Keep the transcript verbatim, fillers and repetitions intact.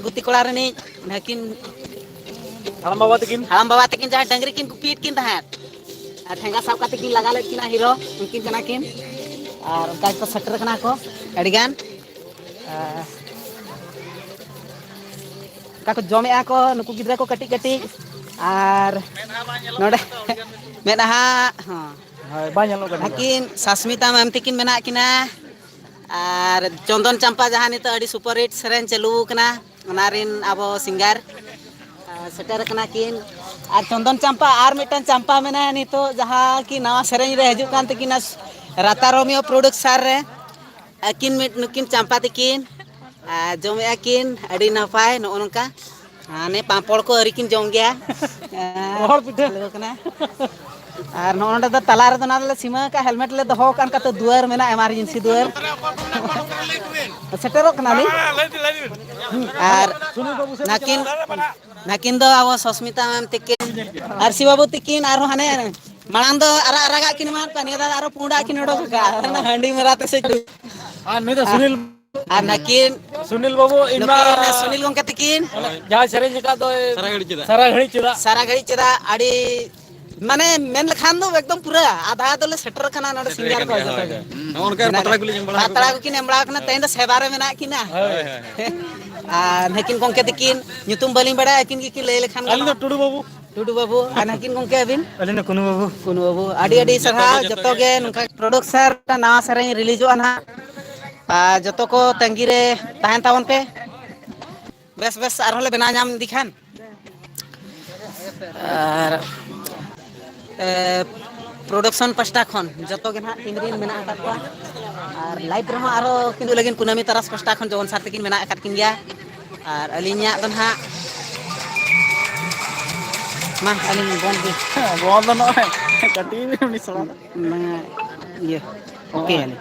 ᱜᱩᱛᱤ ᱠᱚᱲᱟ ᱨᱤᱱᱤᱡ ᱱᱟᱹᱠᱤᱱ ᱦᱟᱲᱟᱢ ᱵᱟᱵᱟ ᱛᱟᱹᱠᱤᱱ᱾ ᱦᱟᱲᱟᱢ ᱵᱟᱵᱟ ᱛᱟᱹᱠᱤᱱ ᱡᱟᱦᱟᱸᱭ ᱰᱟᱹᱝᱨᱤ ᱠᱤᱱ ᱜᱩᱯᱤᱭᱮᱫ ᱠᱤᱱ ᱛᱟᱦᱮᱸᱫ, ᱟᱨ ᱴᱷᱮᱸᱜᱟ ᱥᱟᱵ ᱠᱟᱛᱮ ᱠᱤᱱ ᱞᱟᱜᱟ ᱞᱮᱫ ᱠᱤᱱᱟ ᱦᱤᱨᱳ, ᱩᱱᱠᱤᱱ ᱠᱟᱱᱟ ᱠᱤᱱ᱾ ᱟᱨ ᱚᱱᱠᱟ ᱜᱮᱠᱚ ᱥᱮᱴᱮᱨ ᱠᱟᱱᱟ ᱠᱚ ᱟᱹᱰᱤᱜᱟᱱ᱾ ᱟᱨ ᱚᱱᱠᱟ ᱠᱚ ᱡᱚᱢᱮᱫᱼᱟ ᱠᱚ ᱱᱩᱠᱩ ᱜᱤᱫᱽᱨᱟᱹ ᱠᱚ ᱠᱟᱹᱴᱤᱡ ᱠᱟᱹᱴᱤᱡ᱾ ᱟᱨ ᱱᱚᱰᱮ ᱢᱮᱫᱦᱟ ᱦᱚᱸ ᱦᱳᱭ, ᱵᱟᱝ ᱧᱮᱞᱚᱜ ᱠᱟᱱᱟ᱾ ᱱᱟᱹᱠᱤᱱ ᱥᱟᱥᱢᱤᱛᱟ ᱢᱮᱢ ᱛᱟᱹᱠᱤᱱ ᱢᱮᱱᱟᱜ ᱠᱤᱱᱟ᱾ ᱟᱨ ᱪᱚᱱᱫᱚᱱ ᱪᱟᱢᱯᱟ, ᱡᱟᱦᱟᱸ ᱱᱤᱛᱚᱜ ᱟᱹᱰᱤ ᱥᱩᱯᱟᱨ ᱦᱤᱴ ᱥᱮᱨᱮᱧ ᱪᱟᱹᱞᱩ ᱟᱠᱟᱱᱟ, ᱚᱱᱟ ᱨᱮᱱ ᱟᱵᱚ ᱥᱤᱝᱜᱟᱨ, ᱟᱨ ᱥᱮᱴᱮᱨ ᱟᱠᱟᱱᱟ ᱠᱤᱱ᱾ ᱟᱨ ᱪᱚᱱᱫᱚᱱ ᱪᱟᱢᱯᱟ, ᱟᱨ ᱢᱤᱫᱴᱟᱝ ᱪᱟᱢᱯᱟ ᱢᱮᱱᱟᱭᱟ ᱱᱤᱛᱚᱜ, ᱡᱟᱦᱟᱸ ᱠᱤ ᱱᱟᱣᱟ ᱥᱮᱨᱮᱧ ᱨᱮ ᱦᱤᱡᱩᱜ ᱠᱟᱱ ᱛᱟᱹᱠᱤᱱᱟ, ᱨᱟᱛᱟ ᱨᱳᱢᱤᱭᱳ ᱯᱨᱚᱰᱩᱠᱥᱚᱱ ᱨᱮ᱾ ᱟᱹᱠᱤᱱ ᱢᱤᱫ, ᱱᱩᱠᱤᱱ ᱪᱟᱢᱯᱟ ᱛᱟᱹᱠᱤᱱ, ᱟᱨ ᱡᱚᱢᱮᱫᱼᱟ ᱠᱤᱱ ᱟᱹᱰᱤ ᱱᱟᱯᱟᱭ ᱱᱚᱜᱼᱚ ᱱᱚᱝᱠᱟ᱾ ᱦᱟᱱᱮ ᱯᱟᱸᱯᱚᱲ ᱠᱚ ᱟᱹᱣᱨᱤ ᱠᱤᱱ ᱡᱚᱢ ᱜᱮᱭᱟ᱾ ᱨᱚᱦᱚᱲ ᱯᱤᱴᱷᱟᱹ᱾ ᱠᱷᱩᱞᱟᱹᱣ ᱠᱟᱱᱟ᱾ ᱟᱨ ᱱᱚᱜᱼᱚ ᱱᱚᱰᱮ ᱫᱚ ᱛᱟᱞᱟ ᱨᱮᱫᱚ ᱱᱚᱣᱟ ᱫᱚᱞᱮ ᱥᱤᱢᱟᱹ ᱟᱠᱟᱫ, ᱦᱮᱞᱢᱮᱴ ᱞᱮ ᱫᱚᱦᱚ ᱟᱠᱟᱫ, ᱚᱱᱠᱟᱛᱮ ᱫᱩᱣᱟᱹᱨ ᱢᱮᱱᱟᱜᱼᱟ, ᱮᱢᱟᱨᱡᱮᱱᱥᱤ ᱫᱩᱣᱟᱹᱨ᱾ ᱥᱮᱴᱮᱨᱚᱜ ᱠᱟᱱᱟᱞᱤᱧ᱾ ᱟᱨ ᱱᱟᱹᱠᱤᱱ, ᱱᱟᱹᱠᱤᱱ ᱫᱚ ᱟᱵᱚ ᱥᱚᱥᱢᱤᱛᱟ ᱢᱮᱢ ᱛᱤᱠᱤᱱ, ᱟᱨᱥᱤ ᱵᱟᱹᱵᱩ ᱛᱤᱠᱤᱱ, ᱟᱨᱦᱚᱸ ᱦᱟᱱᱮ ᱢᱟᱲᱟᱝ ᱫᱚ ᱟᱨᱟᱜ ᱟᱨᱟᱜᱟᱜ ᱠᱤᱱ ᱮᱢᱟᱫ ᱠᱚᱣᱟ, ᱱᱤᱭᱟᱹ ᱫᱷᱟᱣ ᱫᱚ ᱟᱨᱚ ᱯᱩᱸᱰᱟᱜ ᱠᱤᱱ ᱚᱰᱚᱠ ᱟᱠᱟᱫᱼᱟ᱾ ᱦᱟᱺᱰᱤ ᱢᱮᱨᱟ ᱛᱮ ᱥᱮ ᱪᱮᱫ? ᱟᱨ ᱱᱩᱭ ᱫᱚ ᱥᱩᱱᱤᱞ᱾ ᱟᱨ ᱱᱟᱹᱠᱤᱱ ᱥᱩᱱᱤᱞ ᱵᱟᱹᱵᱩ, ᱤᱧ ᱢᱟ ᱱᱩᱠᱤᱱ ᱥᱩᱱᱤᱞ ᱜᱚᱢᱠᱮ ᱛᱤᱠᱤᱱ᱾ ᱡᱟᱦᱟᱸᱭ ᱥᱮᱨᱮᱧ ᱟᱠᱟᱫ ᱫᱚᱭ ᱥᱟᱨᱟ ᱜᱷᱟᱹᱲᱤᱡ ᱪᱮᱫᱟᱜ? ᱥᱟᱨᱟ ᱜᱷᱟᱹᱲᱤᱡ ᱪᱮᱫᱟᱜ? ᱟᱹᱰᱤ ᱢᱟᱱᱮ ᱢᱮᱱ ᱞᱮᱠᱷᱟᱱ ᱫᱚ ᱮᱠᱫᱚᱢ ᱯᱩᱨᱟᱹ ᱟᱫᱷᱟ ᱫᱚᱞᱮ ᱥᱮᱴᱮᱨ ᱟᱠᱟᱱᱟ ᱱᱚᱰᱮ ᱥᱮᱴᱮᱨ ᱥᱤᱝᱜᱟᱨ ᱟᱠᱟᱱ ᱠᱚ ᱜᱮᱭᱟ, ᱡᱚᱛᱚ ᱦᱳᱭ, ᱜᱮ᱾ ᱦᱳᱭ᱾ ᱱᱚᱜᱼᱚ ᱱᱚᱝᱠᱟ ᱢᱟᱱᱮ ᱯᱟᱛᱲᱟ ᱠᱚᱞᱮ ᱮᱢ ᱵᱟᱲᱟ ᱯᱟᱛᱲᱟ ᱟᱠᱟᱫᱟ᱾ ᱠᱚᱠᱤᱱ ᱮᱢ ᱵᱟᱲᱟ ᱟᱠᱟᱱᱟ, ᱛᱮᱦᱮᱧ ᱫᱚ ᱥᱮᱵᱟ ᱨᱮ ᱢᱮᱱᱟᱜ ᱠᱤᱱᱟ᱾ ᱦᱳᱭ, ᱦᱳᱭ, ᱦᱳᱭ᱾ ᱟᱨ ᱱᱟᱹᱠᱤᱱ ᱜᱚᱢᱠᱮ ᱛᱤᱠᱤᱱ ᱧᱩᱛᱩᱢ ᱵᱟᱹᱞᱤᱧ ᱵᱟᱲᱟᱭᱟ, ᱟᱹᱠᱤᱱ ᱜᱮᱠᱤᱱ ᱞᱟᱹᱭ ᱞᱮᱠᱷᱟᱱ ᱟᱹᱞᱤᱧ ᱫᱚ ᱜᱟᱱᱚᱜᱼᱟ᱾ ᱴᱩᱰᱩ ᱵᱟᱹᱵᱩ᱾ ᱴᱩᱰᱩ ᱵᱟᱹᱵᱩ, ᱟᱨ ᱱᱟᱹᱠᱤᱱ ᱜᱚᱢᱠᱮ ᱟᱹᱵᱤᱱ? ᱟᱹᱞᱤᱧ ᱫᱚ ᱠᱩᱱᱩ ᱵᱟᱹᱵᱩ᱾ ᱠᱩᱱᱩ ᱵᱟᱹᱵᱩ, ᱟᱹᱰᱤ ᱟᱹᱰᱤ ᱥᱟᱨᱦᱟᱣ ᱡᱚᱛᱚ ᱜᱮ᱾ ᱱᱚᱝᱠᱟ ᱯᱨᱚᱰᱩᱠᱥᱟᱨ ᱱᱟᱣᱟ ᱥᱮᱨᱮᱧ ᱨᱤᱞᱤᱡᱚᱜᱼᱟ ᱱᱟᱦᱟᱜ, ᱟᱨ ᱡᱚᱛᱚ ᱠᱚ ᱛᱟᱺᱜᱤ ᱨᱮ ᱛᱟᱦᱮᱱ ᱛᱟᱵᱚᱱ ᱯᱮ᱾ ᱵᱮᱥ ᱵᱮᱥ ᱟᱨᱦᱚᱸ ᱞᱮ ᱵᱮᱱᱟᱣ ᱧᱟᱢ ᱤᱫᱤ ᱠᱷᱟᱱ᱾ ᱟᱨ, ᱮ, ᱯᱨᱚᱰᱟᱠᱥᱚᱱ ᱯᱟᱥᱴᱟ ᱠᱷᱚᱱ ᱡᱚᱛᱚ ᱜᱮ ᱱᱟᱦᱟᱜ ᱴᱤᱢ ᱨᱮᱱ ᱢᱮᱱᱟᱜ ᱟᱠᱟᱫ ᱠᱚᱣᱟ᱾ ᱟᱨ ᱞᱟᱭᱤᱵᱷ ᱨᱮᱦᱚᱸ ᱟᱨᱦᱚᱸ ᱠᱤᱱ ᱞᱟᱹᱜᱤᱫ ᱠᱩᱱᱟᱹᱢᱤ ᱛᱟᱨᱟᱥ ᱯᱟᱥᱴᱟ ᱠᱷᱚᱱ ᱡᱚᱜᱚᱱ ᱥᱟᱨ ᱛᱟᱹᱠᱤᱱ ᱢᱮᱱᱟᱜ ᱟᱠᱟᱫ ᱠᱤᱱ ᱜᱮᱭᱟ᱾ ᱟᱨ ᱟᱹᱞᱤᱧᱟᱜ ᱫᱚ ᱱᱟᱦᱟᱜ, ᱢᱟ, ᱟᱹᱞᱤᱧ ᱵᱚᱱ ᱜᱮ᱾ ᱵᱚᱱ ᱫᱚ ᱱᱚᱜᱼᱚᱭ ᱠᱟᱹᱴᱤᱡ ᱩᱱᱤ ᱥᱟᱞᱟᱜ᱾ ᱢᱟᱱᱮ, ᱤᱭᱟᱹ, ᱳᱠᱮ ᱟᱹᱞᱤᱧ᱾